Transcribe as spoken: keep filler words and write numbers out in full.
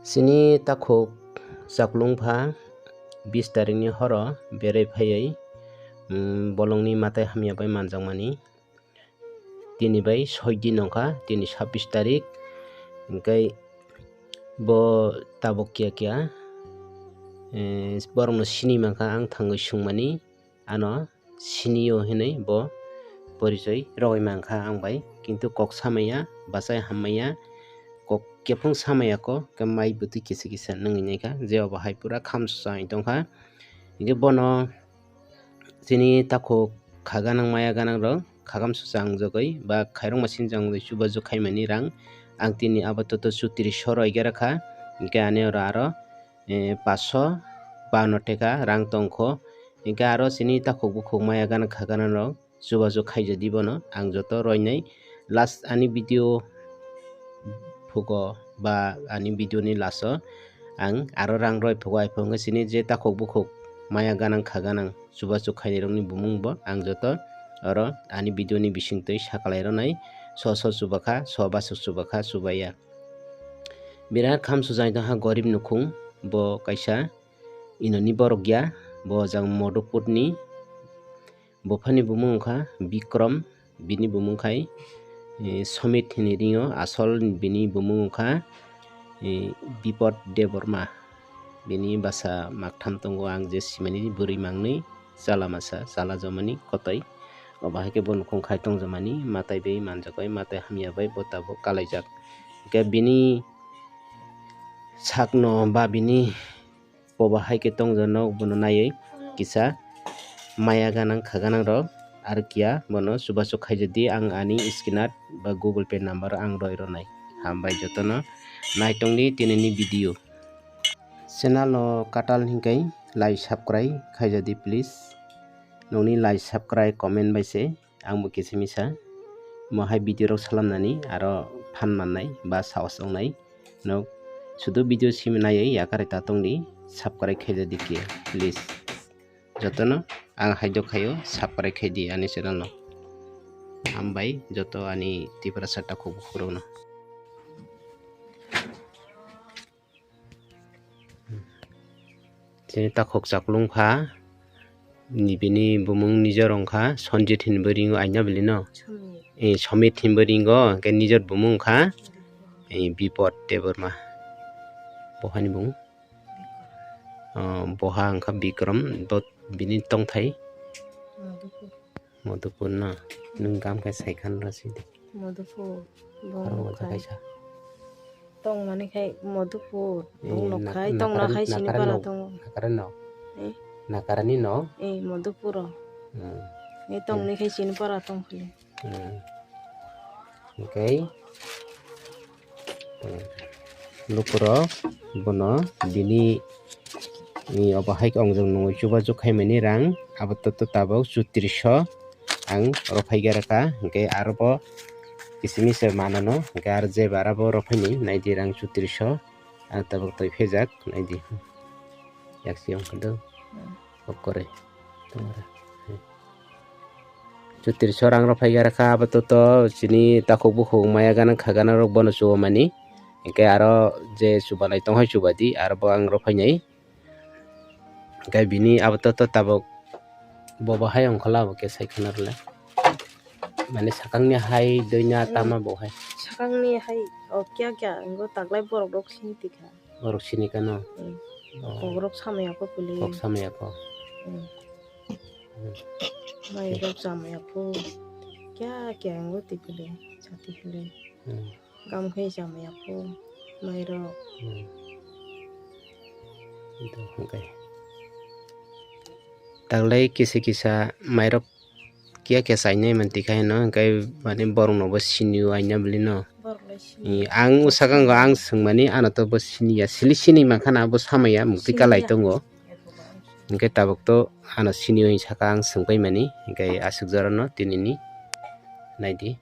Chini takhuk chaklung pha bis tarikni horo berai phaiwi, mm, bolongni matai hamya bai manjakmani. Tini bai soi din wngkha, tini sabbish tarik, hwnkhe bo tabuk kiya kiya, eh, borokno sini mankha ang thangwi swngmani. Ano sinio hinwi bo porichoi rogwi mankha ang bai, kintu kok samaya, bachai hammaya, kok kephang samaya ko, khe mai bwtwi kisa kisa nungwi naikha, je obo hai pura khamsai tongkha. Hinkhe bono chini takhuk kha ganang maya ganang rok khagam suchang jogwi ba khairokma sinchang jogwi chubachu khaimani rang ang tini apatot chutris so roi gera kha, hinkhe ani oro aro, eh, paso bano teka rang tongkho. Hinkhe aro chini takhuk bukhuk maya gana kha gana rok chubachu khaijadi bono ang joto roinai last ani video phugo ba ani video ni last o ang aro rang roi phugo, ai phungo chini je takhuk bukhuk maya ganang kha ganang chubachu khainai rokni bumung bo ang joto oro ani video ni bisingtwi sakalai ronai. So so chubakha, so bachuk chubakha, chubaya. Birat kham sujai tongkha gorib nukhung, bo kaisa inoni borok ya, bo jang Modopurni. Buphani bumung wngkha Bikrom, bini bumung khai, eh, Somit hinwi ringo, asol bini bumung wngkha, eh, Bipod Debbarma. Bini bwsa maktham tongo, ang je simani bwrwi mangnwi, chala masa, chala jomani kotoi. Obo hai khe bo nukhung khai tong jomani, matai bai manjak bai, matai hamya bai bo tabuk kalaijak. Hwnkhe bini sakno ba bini bobo hai khe tongjago, bono naiwi kisa maya ganang kha ganang rok aro kiya bono chubachu khaijadi, ang ani screen ba Google Pay number ang roi ronai. Hambai jotono naitongdi tinini video. Channel no katal hinkai like subscribe khaijadi please. Nokni like subscribe comment bai se. Ang bo kisa misa mo hai video rok salamnani aro phan mannai ba sahos wngnai. Nok sudu video simi naiwi yakarwi ta tongdi, subscribe khaijadi khe please. Jotono ang haidok khaio subscribe khaidi ani channel no. Hambai joto ani Tiprasa takhuk bukhuk rokno. Chini takhuk chaklung kha, ni bini bumung nijor wngkha, Sonjit hinwi ringo aina bili no. Somit. Eh, Somit hinwi ringo, hwnkhe nijor bumung wngkha, eh, Bipod Debbarma. Bohani bumung? Bikram. Oh, boha wngkha Bikram, bo bini tongthai? Madhupur. Madhupur no? Nwng gam khai sai khan rw sidi. Madhupur. Aro Bongkha. Waja kaisa. Tongmani khai Madhupur. Eh, bong nok na-, khai, tongna Nakarani, khai sini Nakarani para no? Tongo. Nakarani no? Eh? Nakarani no? Eh, Madhupur o. Hmm. Eh, tongni khai sini para tong khali. Hmm. Okay. Lukurok bono bini, i, obo hai khe wngjak nungwi chubachu khaimani rang, abo to, to tabuk chutris so ang rophai gera kha, hwnkhe aro bo kisimi se manono, hwnkhe aro je bara bo rophaini naidi rang chutris so, ang tabuk twi phejak naidi. Yaksi ongkha do. Hmm. Okore. Tongra. Chutris so rang rok phai gera kha, abo to, to chini takhuk bukhuk maya gana kha gana rok bono chuba mani. Hwnkhe aro je chuba lai tong hai chuba di, aro bo ang rok phai nai. Hwnkhe bini abo to, to tabuk bobo hai ongkha la bo khe sai khana rwle. Mane sakang ni hai dui na. Hmm. Tama bo hai. Sakang ni hai, o kya kya, wngkha taklai borok rok sini tikha. Borok sini kano? Hmm. Oh. Kokrok samaya ko pili. Kok samaya ko. Hmm. Hmm. Mai rok samaya ko. Kya kya ngo ti pili, sati pili. Hmm. Kam khai samaya ko. Mai rok. Hmm. Itu hwnkhe. Taklai kisa kisa mai rok kiya khe chainai manti khai no, hwnkhe mane borok no bo sini o aina bwlwi no. Borok lai sini. I, ang sakang go ang swngmani ano to bo sini ya, sili sini mankha na bo samaya mukti kalai tongo. Hwnkhe tabuk to ano sini o saka ang swngpai mani, hwnkhe aswk jora no tinini naidi.